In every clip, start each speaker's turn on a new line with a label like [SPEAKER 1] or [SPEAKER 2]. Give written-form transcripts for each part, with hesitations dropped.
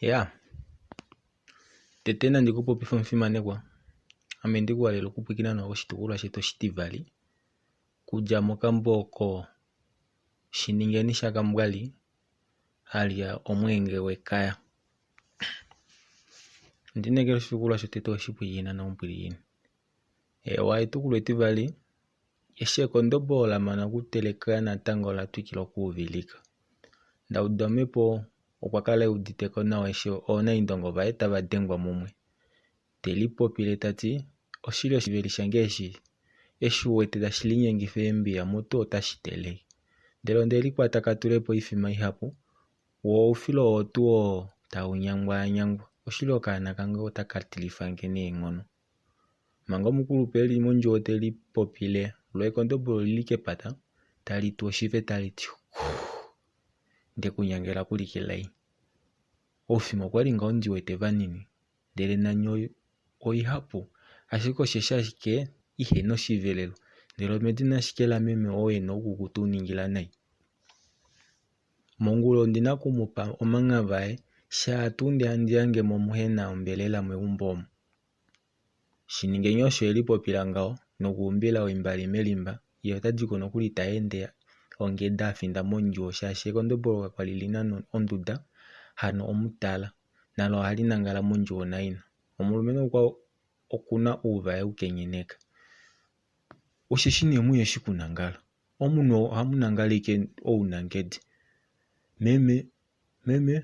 [SPEAKER 1] Ya, tete nandi ku popife omufimanekwa, ame ndi ku halele okupwiikina nawa koshitukulwa shetu oshitivali okudja mokambo oko Shiningeni shaKambwali alya omweenge wekaya. Ondi inekela oshitukulwa shotete oweshi pwilikina nawa omupwilikini. Eewa, etukulwa etivali eshi ekondobolo la mana okuteleka natango ola twikila okuuvilika. Ndaudamhepo okwa kala e udite ko nawa eshi oonaindongo vaye tava dengwa mumwe. Te lipopile ta ti, Oshili oshiveli shange eshi, eshi u wete tashi linyengifa eembiya mutu otashi teleke. Ndele onde likwata ka tule po oifima ihapu, wo oufilo oo tuu oo tau nyangwaanyangwa. Oshili okaana kange otaka tilifa nge neenghono. Manga omukulupe e li mondjuwo te lipopile, lo ekondobolo oli li kepata tali tu oshife tali ti, Huu! Nde ku nyangela ku li kelai. Oufima okwa li ngaho ndi wete vanini, ndele nani oihapu, ashike osheshi ashike ihe na oshivelelwa, ndele omedina ashike lameme oo e na oukukutu u ningila nai. Mongula ondi na oku mu pa omanghava aye, shaa tuu ndee handi hange mo muhe na ombelela meumbo omu. Shiningeni osho e lipopila ngaho nokuumbila oimbale melimba, ye ota di ko nokuli ta ende ongeda a finda mondjuwo shaashi ekondobolo kakwa li li na onduda hano omutala nalo ohali nangala mondjuwo naina. Omulumenhu oku na uuvaye u kenyeneka. Osheshi nee muhe shi kunangala. Omunhu ohamu nangala ashike ounangedi. Meme, meme,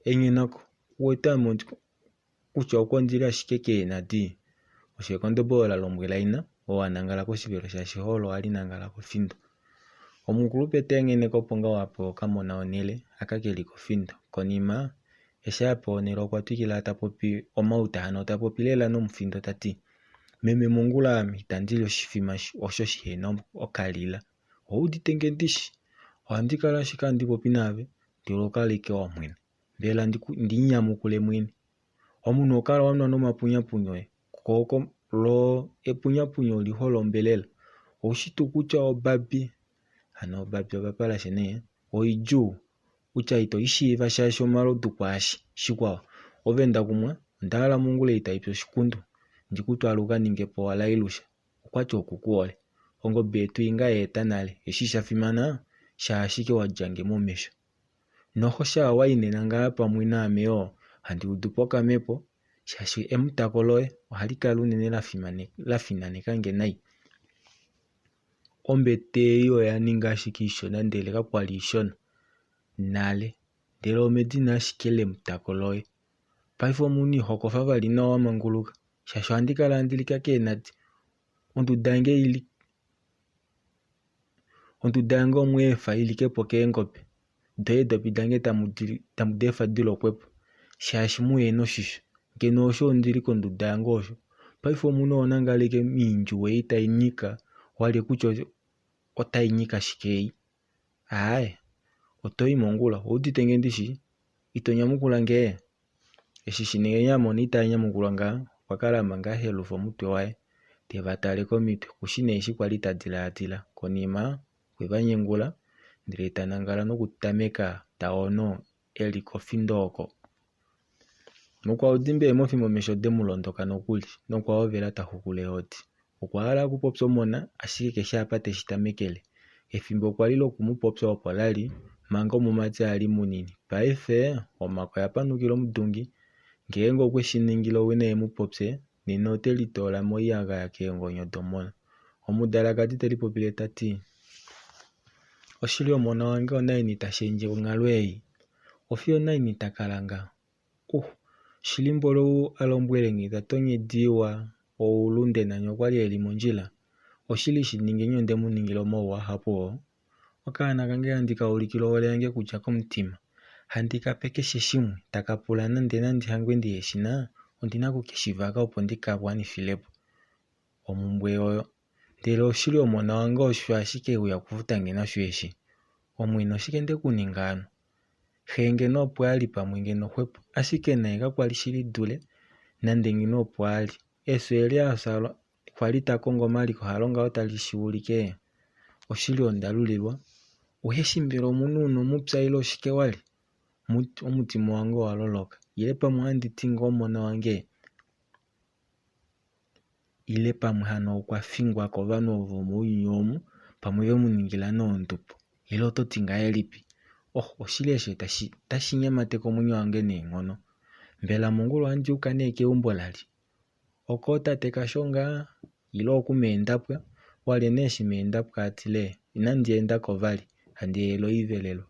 [SPEAKER 1] enghena ko, uwete ame kutya oko ndi li ashike keenadi? Osho ekondobolo la lombwela ina, oo a nangala koshivelo shaashi olo hali nangala kofindo. Omukulupe ta engheneke opo ngaho a pewa okamona onhele aka ke li kofindo. Konima eshi a pewa onhele okwa twikila ta popi omauta hano ta popi lela nomufindo ta ti, Meme mongula ame itandi li oshifima osho shihe na okalila. Ou udite nge ndishi? Ohandi kala ashike handi popi naave ndele oho kala ashike wa mwena. Mbela ndi nyamukule mwene? Omunhu oho kala wa nwa nomapunyapunyo oye, lo epunyapunyo oli hole ombelela. Oushi tuu kutya obabi, hano obabi ovapalashe nee, oidjuu kutya ito i shiiva shaashi omalodu kwaashi. Shikwao, ove Ndakumwa, onda hala mongula ei tai pi oshikundu, ndi ku twale u ka ninge po walailusha. Okwa ti oku ku hole. Ongobe yetu ei ngaa ya eta nale. Eshi sha fimana, sha ashike wa dja nge momesho. Noho sha wa i nena ngaa pamwe naame yoo, handi udu po okamhepo, shaashi emutako loye ohali kala unene la finaneka nge nai. Ombete ei oya ninga ashike ishona ndele kakwa li ishona nale, ndele omedina ashike lemutako loye. Paife omunhu iho kofa vali nawa wa manguluka, shaashi ohandi kala handi lika keenadi. Onduda yange ili Onduda yange omwa efa i like po keengobe, do eedopi dange tamu di efa di lokwe po, shaashi mu he na oshisho. Ngeno osho ondi li konduda yange osho. Paife omunhu oho nangala ashike moindjuwo ei tai nyika, walye kutya otai nyika shike ei. Aaye, oto i mongula, ou udite nge ndishi? Ito nyamukula nge? Eshi Shiningeni a mona itaa nyamukulwa ngaha, okwa kala manga a helufa omutwe waye, te va tale komitwe, kushi nee eshi kwa li ta dilaadila. Konima, okwe va nyengula, ndele ta nangala nokutameka ta ono e li kofindo oko. Mukwaudimba eemhofi momesho ode mu londoka nokuli, nokwa hovela ta xukula eehodi. Okwa hala okupopya omona, ashike keshe apa te shi tamekele. Efimbo okwa li loku mu popya opo la li, manga omumati a li munini. Paife, omhako oya panukila omudungi. Ngeenge okwe shi ningile owina e mu popye, nena ote litoola moiyagaya keengonyo domona. Omudalakadi te lipopile ta ti, Oshili omona wange onaini ta shendje onghalo ei? Ofiyo onaini ta kala ngaho? Uh, shilimbolo ou a lombwele nge ta ti onghedi iwa, oulunde nani okwa li e li mondjila. Oshili Shiningeni onde mu ningila omauwa ahapu oo. Okaana kange handi ka ulikile ohole yange kudja komutima. Handi ka pe keshe shimwe taka pula nande nandi hangwe ndihe shi na, ondi na oku ke shi vaka opo ndi ka wanifile po omhumbwe oyo. Ndele oshili omona wange osho ashike e uya okufuta nge nasho eshi. Omwene oshike nde ku ninga hano? Xe ngeno opo a li pamwe ngeno xwepo, ashike naye kakwa li shili dule nande ngeno opo a li. Efyo eli a fya kwa li ta kongo omaliko halo ngaho tali shi ulike? Oshili onda lulilwa. Uhe shi mbela omunhu u na omupya ile oshike wali? Omutima wange owa loloka. Ile pamwe ohandi ti ngoo omona wange ile pamwe hano okwa fingwa kovanhu ovo vomounyuni omu, pamwe ve mu ningila nondubo ile oto ti ngahelipi? Oh, oshili eshi otashi nyemateke omwenyo wange neenghono. Mbela mongula ohandi yuka nee keumbo lali? Okootate Kashonga ile okumeendapwa? Walye nee eshi meendapwa a tile inandi enda ko vali, handi ehele oivelelwa.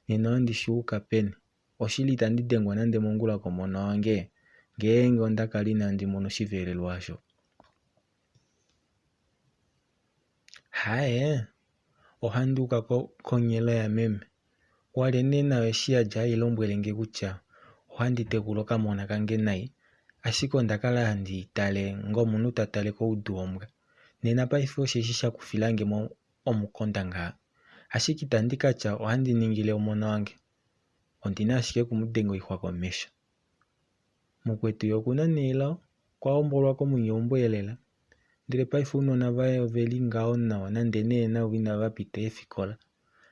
[SPEAKER 1] Nena ohandi shi yuka peni? Oshili itandi dengwa nande mongula komona wange ngeenge onda kala inandi mona oshivelelwa osho. Haye, ohandi uka konghelo yameme. Walye nee nayo eshi ya dja hai lombwele nge kutya ohandi tekula okamona kange nai, ashike onda kala handi i tale ngomunhu ta tale koudu wombwa. Nena paife osheshi sha kufila nge mo omukonda ngaha. Ashike itandi ka tya ohandi ningile omona wange. Ondi na ashike oku mu denga oixwa komesho. Mukwetu ye oku na nee elao, okwa hombolwa komunyeumbo elela. Ndele paife ounona vaye ove li ngaho nawa nande nee navo inava pita eefikola.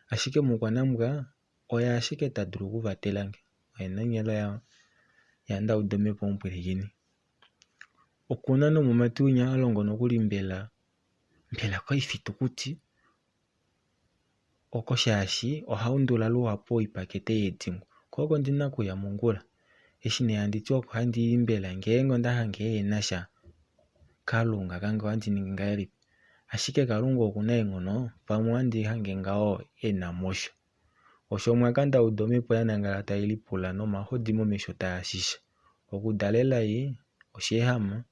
[SPEAKER 1] Ashike mukwanambwa oye ashike ta dulu okuvatela nge. Oye nonghelo yaNdauda omhepo omupwilikini. Oku na nomumati winya ha longo nokuli mbela mbela koifitukuti oko shaashi oha undula luhapu oipakete yeedingu. Ko oko ndi na okuya mongula. Eshi nee handi ti oko handi i mbela ngeenge onda hange ehe na sha? Kalunga kange ohandi ningi ngahelipi? Ashike Kalunga oku na eenghono, pamwe ohandi hange ngaho e na mo sha. Osho omwaka nda uda omhepo ya nangala tai lipula nomahodi momesho taa shisha. Okudala elai osheehama,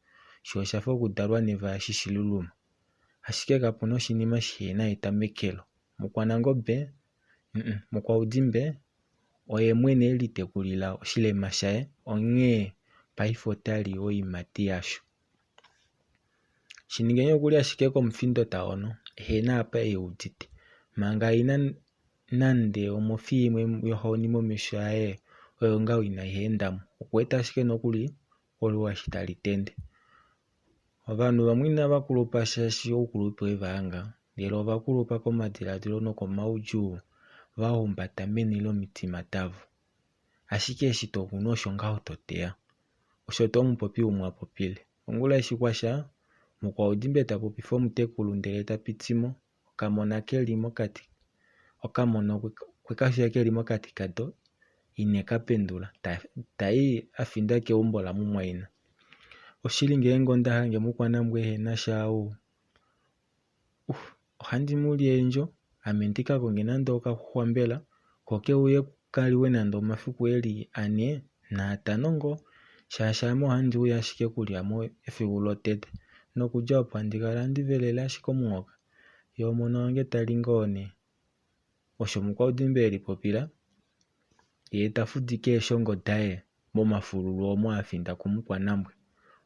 [SPEAKER 1] sho osha fa okudalwa nevaya shi shi luluma. Ashike kapu na oshinima shihe na etamekelo. Mukwanangobe, Mukwaudimbe oye mwene e litekulila oshilema shaye, onghee paife ota li oiimati yasho. Shiningeni okuli ashike komufindo ta ono, ehe na apa e udite. Manga ina nande omofi imwe yohoni momesho aye oyo ngaho inai enda mo. Oku wete ashike nokuli oluwa eshi tali tende. Ovanhu vamwe inava kulupa shaashi oukulupe we va hanga, ndele ova kulupa komadiladilo nokomaudjuu va humbata meni lomitima davo. Ashike eshi to kunu osho ngaho to teya. Osho tuu omupopi umwe a popile. Ongula eshi kwa sha, Mukwaudimbe ta popifa omutekulu ndele ta piti mo. Okamona ke li mokati okamona okwe ka fiya ke li mokati kado ine ka pendula, ta i a finda keumbo lamumwaina. Oshili ngeenge onda hange mukwanambwa ehe na sha ou, uh, ohandi mu li eendjo, ame ndi ka konge nande okaxuxwa mbela, ko ke uye ka liwe nande omafiku e li ane naatano ngoo, shaashi ame ohandi uya ashike okulya mo efiku lotete, nokudja opo handi kala handi velele ashike omunghoka, ye omona wange ta li ngoo nee. Osho Mukwaudimbe e lipopila, ye ta fudike eeshongo daye momafululu omo a finda kuMukwanambwa.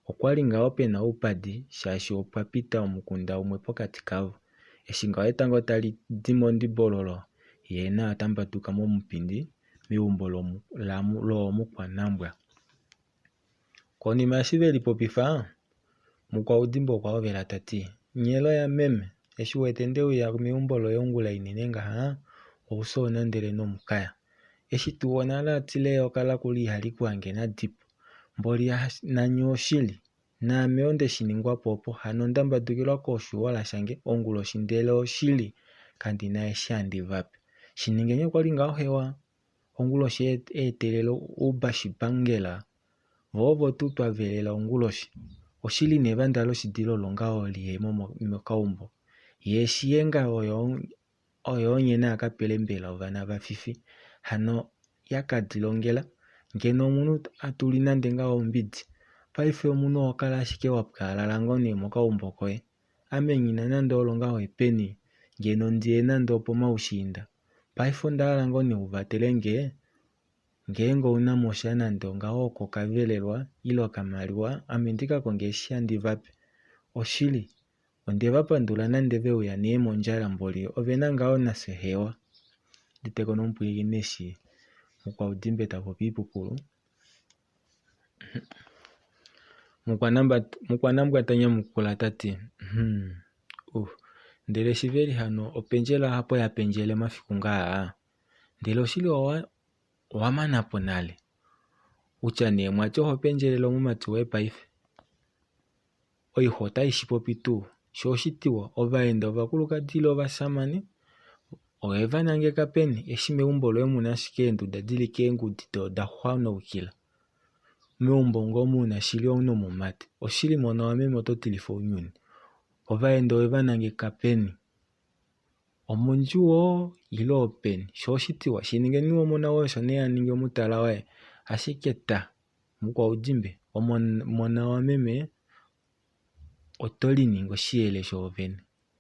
[SPEAKER 1] Okwa li ngaho pe na oupadi shaashi opwa pita omukunda umwe pokati kavo. Eshi ngaho etango tali di mondibololo, ye naye ota mbaduka momupindi meumbo looMukwanambwa. Konima eshi ve lipopifa, Mukwaudimbo okwa hovela ta ti, Nghelo yameme, eshi wete nde uya meumbo loye ongula inene ngaha, oufyoona ndele nomukaya. Eshi tuu onale a tile eyoka lakula ihali ku hange nadipo. Mboli nanye oshili, naame onde shi ningwa po opo hano nda mbadukilwa koshuwola shange onguloshi ndele oshili kandi na eshi handi va pe. Shiningeni okwa li ngaho hewa onguloshi e etelela oubashipangela Vo ovo tuu twa velela onguloshi. Oshili nevanda loshidilo olo ngaho li ye mo mokaumbo. Ye shiyenga oyo oyo onyene a ka pele mbela ovana vafifi. Hano ya ka dilongela ngeno omunhu a tuli nande ngaho ombidi. Paife omunhu oho kala ashike wa pwaalala ngoo nee mokaumbo koye. Ame nghi na nande olo ngaho epeni ngeno ndi ye nande opomaushiinda. Paife onda hala ngoo nee u vatele nge Ngeenge ou na mo sha nande ongaho oko ka velelwa ile okamaliwa, ame ndi ka konge eshi handi va pe. Oshili, onde va pandula nande ve uya nee mondjala mboli ove na ngaho nafye hewa. Nditeko nomupwilikini eshi Mukwaudimbe ta popi oipupulu. Mukwanambwa ta nyamukula ta ti, Hum, uh, ndele shiveli hano opendjela hapo ya pendjele omafiku ngaa aa? Ndele oshili owa, owa mana po nale. Utya nee mwati oho pendjelele omumati woye paife? Oixwa otai shi popi tuu? Sho oshitiwa, ovaenda ovakulukadi ile ovashamane owe va nangeka peni eshi meumbo loye mu na ashike eenduda di li keengudi do oda xwanaukila? Meumbo ngoo mu na shili nomumati? Oshili mona wameme oto tilifa ounyuni. Ovaenda owe va nangeka peni? Omondjuwo ile openi? Sho oshitiwa, shi ningeni omona woye osho nee a ningi omutala waye. Ashike ta! Mukwaudimbe, omona wameme oto liningi oshiyele shoovene.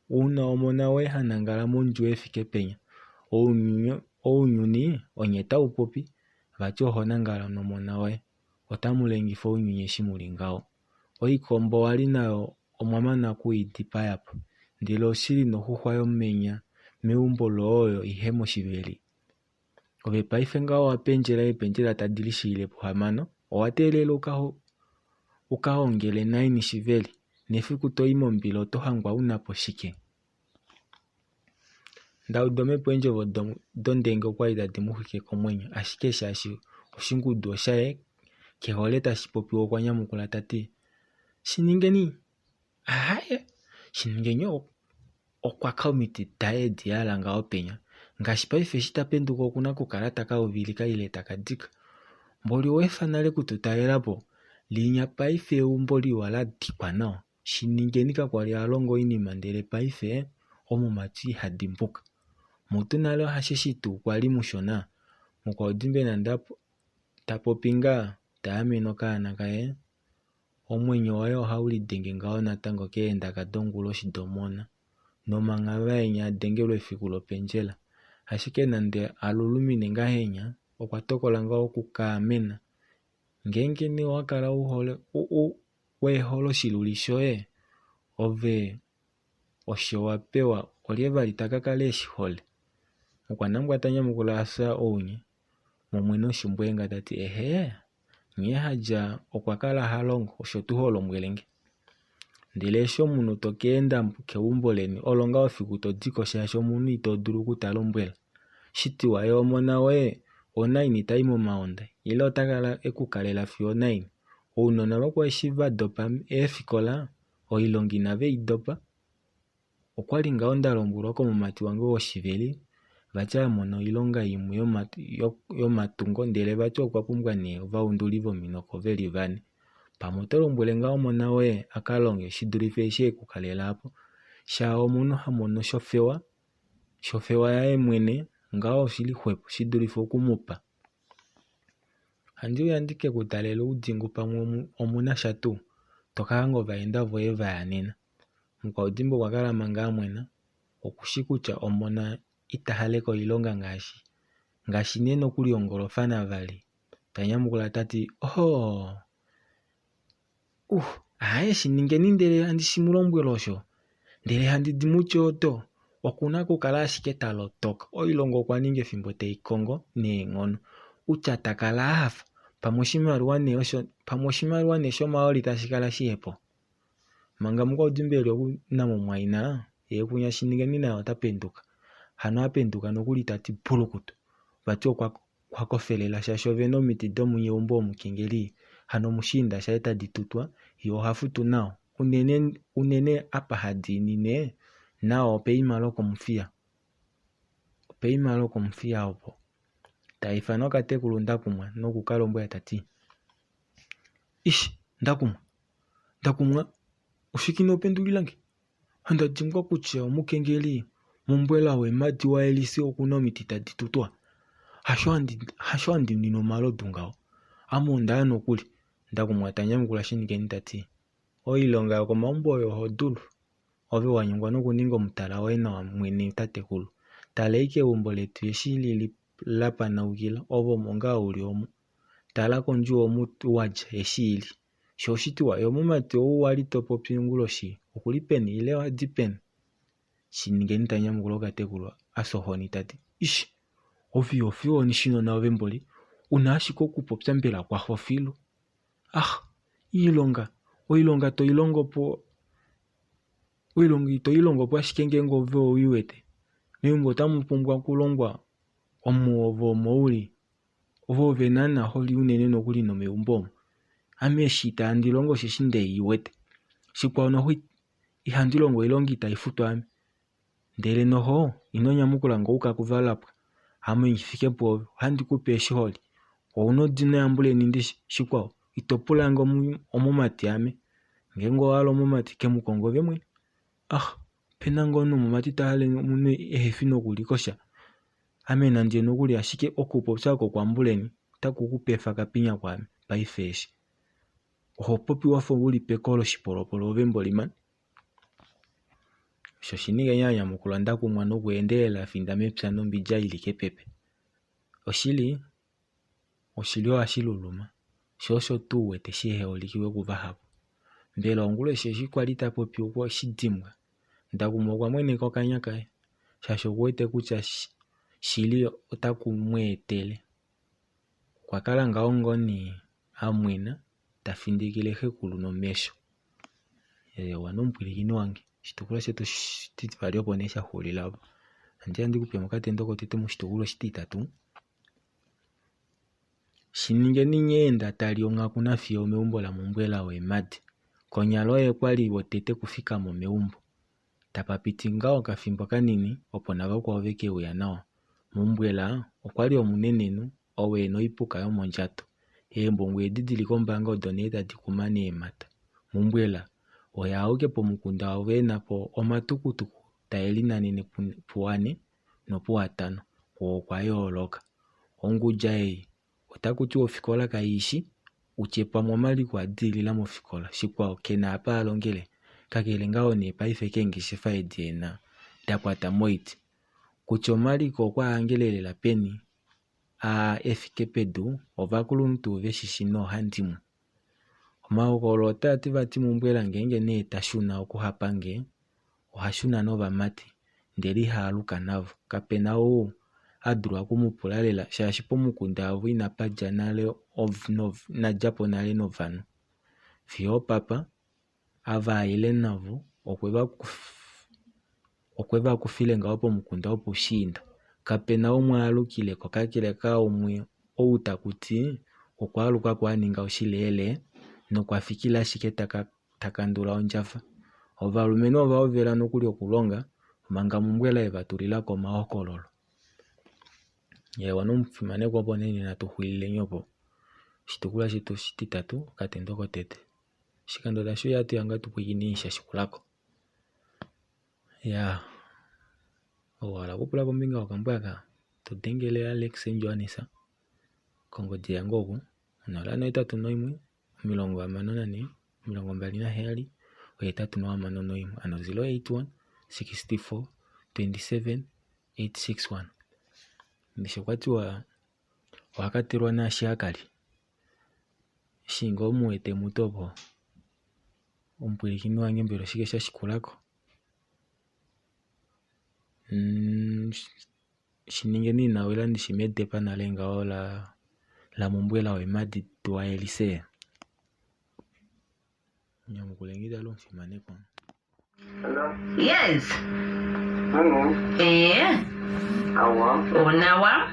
[SPEAKER 1] Una omona woye ha nangala mondjuwo e fike penya, ounyuni onye tau popi vati oho nangala nomona woye. Otamu lengifa ounyuni eshi mu li ngaho. Oikombo wa li nayo omwa mana oku i dipaya po, ndele oshili noxuxwa yomenya meumbo loye oyo ihe moshiveli. Ove paife ngaho owa pendjela eependjela tadi lishilile puhamano, owa teelela u ka hongele naini shiveli, nefiku to i mombila oto hangwa u na po shike? Ndaudomhepo eendjovo dondenge okwa li tadi mu xwike komwenyo, ashike shaashi oshingudu oshaye, ke hole tashi popiwa okwa nyamukula ta ti, Shi ningeni! Ahaye, Shiningeni okwa ka omiti daye edi a hala ngaho penya. Ngaashi paife eshi ta penduka oku na okukala ta ka uvilika ile ta ka dika. Mboli owa efa nale okutu talela po. Linya paife eumbo liwa la dikwa nawa. Shiningeni kakwa li a longa oinima ndele paife omumati iha dimbuka. Mutu nale hasheshi tuu kwa li mushona? Mukwaudimbe nande ta popi ngaa ta amene okaana kaye Omwenyo waye ohau lidenge ngaho natango keendaka donguloshi domona, nomanghava enya a dengelwa efiku lopendjela. Ashike nande a lulumine ngahenya, okwa tokola ngaho oku ka amena. Ngeenge nee owa kala u hole weehole oshiluli shoye, ove osho wa pewa olye vali ta ka kala e shi hole? Mukwanambwa ta nyamukula a fya ounye, mumwe noshimbweenga ta ti, Ehee! Nghee ha dja okwa kala ha longo, osho tuu ho lombwele nge. Ndele eshi omunhu to ka enda keumbo leni olo ngaa efiku to di ko shaashi omunhu ito dulu okutalombwela. Shitiwa ye omona woye onaini ta i momaonda ile ota kala e ku kalela fiyo onaini. Ounona vakwao eshi va dopa eefikola, oilonga inave i dopa. Okwali ngaho nda lombwelwa komumati wange woshiveli vati a mona oilonga imwe yomatungo ndele vati okwa pumbwa nee ovaunduli vominoko veli vane. Pamwe oto lombwele ngaa omona woye a ka longe shi dulife eshi e ku kalela po. Shaa omunhu ha mono shofewa, shofewa yaye mwene ngaho oshili xwepo shi dulife oku mu pa. Ohandi uya ndi ke ku talele oudingu pamwe omu na sha tuu, to ka hanga ovaenda voye va ya nena. Mukwaudimbo okwa kala manga a mwena, oku shi kutya omona ita hale ko oilonga ngaashi ngaashi nee nokuli ongolofa navali. Ta nyamukula ta ti, Ohoo! Uh, aaye shi ningeni ndele handi shi mu lombwele osho. Ndele handi di mu tye oto, oku na okukala ashike ta lotoka. Oilonga okwa ninga efimbo te i kongo neenghono. Utya ta kala a hafa, pamwe oshimaliwa nee osho, pamwe oshimaliwa nee shomahooli tashi kala shihe po. Manga Mukwaudimbe e li oku namumwaina, ye kunya Shiningeni naye ota penduka. Hano a penduka nokuli ta ti pulukutu. Vati okwa okwa kofelela shaashi ove na omiti domunyeumbo womukengeli hano mushiinda shaye tadi tutwa ye oha futu nawa unene unene apa ha diinine nawa opeima lokomuthiya. Opeima lokomuthiya opo. Ta ifana okatekulu Ndakumwa noku ka lombwela ta ti, Ish! Ndakumwa! Ndakumwa, oshike ino pendulila nge? Onda dimbwa kutya omukengeli mumbwela weemhadi waElise oku na omiti tadi tutwa. Hasho handi hasho handi nwine omalodu ngaho. Ame onda ya nokuli, Ndakumwa ta nyamukula Shiningeni ta ti, Oilonga yokomaumbo oyo oho dulu. Ove wa nyengwa nokuninga omutala woye nawa mwene tatekulu. Tala ashike eumbo letu eshi li li la panaukila, ove omo ngaa u li omu. Tala kondjuwo omu wa dja eshi i li. Sho oshitiwa, ye omumati ou wa li to popi onguloshi oku li peni ile oha di peni? Shiningeni ta nyamukula okatekulu a fya ohoni ta ti, Ish! Ove iho fi ohoni shinona ove mboli, u na ashike okupopya mbela kwa xo filu. Ah! Iilonga, oilonga to i longo po, oilonga ito i longo po ashike ngeenge ove ou i wete. Meumbo otamu pumbwa okulongwa omu ove omo u li. Ovo ove naana holi unene nokuli nomeumbo omu. Ame eshi itandi longo osheshi nde i wete. Shikwao noho ihandi longo oilonga itai futwa ame. Ndele noho ino nyamukula nge oukaku va lapwa. Ame nghi fike pwoove, ohandi ku pe eshi ho li. Ou na odino yambuleni ndishi? Shikwao, ito pula nge omumati ame. Ngeenge owa hala omumati, ke mu konge ove mwene. Ah, ope na ngoo nomumati ta hale omunhu ehe fi nokulikosha? Ame nandi ye nokuli ashike okupopya oko kwambuleni otaku ku pefa kapinya kwaame paife eshi. Oho popi wa fa u li peko loshipolopolo ove mboli mani. Osho Shinigenya a nyamukula Ndakumwa nokweendelela a finda mepya nombidja i li kepepe. Oshili, oshili ohashi luluma, sho osho tuu u wete shihe holikiwe kuvahapu. Mbela ongula eshi kwa li ta popi okwe shi dimbwa? Ndakumwa okwa mweneka okanya kaye, shaashi oku wete kutya shili otaku mu etele. Okwa kala ngaho ngoo nee a mwena ta findikile xekulu nomesho. Eewa nee omupwilikini wange, oshitukulwa shetu oshitivali opo nee sha xulila opo. Ohandi ya ndi kupe mo okatendo kotete moshitukulwa oshititatu. Shiningeni nghee nda tali onghaku nafiyo omeumbo laMumbwela weemadi. Konyala oye kwa li wotete okufika mo meumbo. Tapa piti ngaho okafimbo kanini opo navakwao ve ke uya nawa. Mumbwela okwa li omunenenhu ou e na oipuka yomondjato. Eembungu edi di li kombaanga odo nee tadi kumane eemhata. Mumbwela oye auke pomukunda wavo e na po omatukutuku tae linanene puane nopuatano, oo okwa yooloka. Ongudja ei otaku tiwa ofikola kai i shi, u tye pamwe omaliko a dilila mofikola, shikwao ke na apa a longele, kakele ngaho nee paife keengeshefa edi e na da kwata moiti. Kutya omaliko okwa a hangele lela peni, aa e fike pedu, ovakulunhu tuu ve shi shi noohandimwe. Omahokololo otaa ti vati Mumbwela ngeenge nee ta shuna okuhapange, oha shuna novamati ndele iha aluka navo. Kape na ou a dula oku mu pula lela shaashi pomukunda wavo inapa dja nale ina dja po nale novanhu. Fiyo opapa, ava a ile navo okwe va kufile ngaho pomukunda wopoushiinda. Kape na umwe a alukile ko kakele kaumwe ou taku ti okwa aluka ko a ninga oshileelee nokwa fikila ashike ta kandula ondjafa. Ovalumenhu ova hovela nokuli okulonga omanga Mumbwela e va tulila ko omahokololo. Eewa nomufimanekwa opo nee nena tu xulileni opo. Oshitukulwa shetu oshititatu, okatendo kotete. Oshikando tashi uya ohatu ya ngaa tu pwiikineni sha shikula ko. Iyaa, ou wa hala okupula kombinga yokambo aka, to dengele Alex Johannes kongodi yange oku, 081 64 27 861, hano 081 64 27 861. Ndishi okwa tiwa ohaka telwa naashi haka li. Eshi ngoo mu wete mutu opo, omupwilikini wange mbela oshike sha shikula ko? Shiningeni ina wila ndishi medepa nale ngaho lamumbwela weemhadi duaElise? Nyamukuleni tali omufimanekwa.
[SPEAKER 2] Yes.
[SPEAKER 3] Hello.
[SPEAKER 2] Eh.
[SPEAKER 3] Awa.
[SPEAKER 2] Onawa.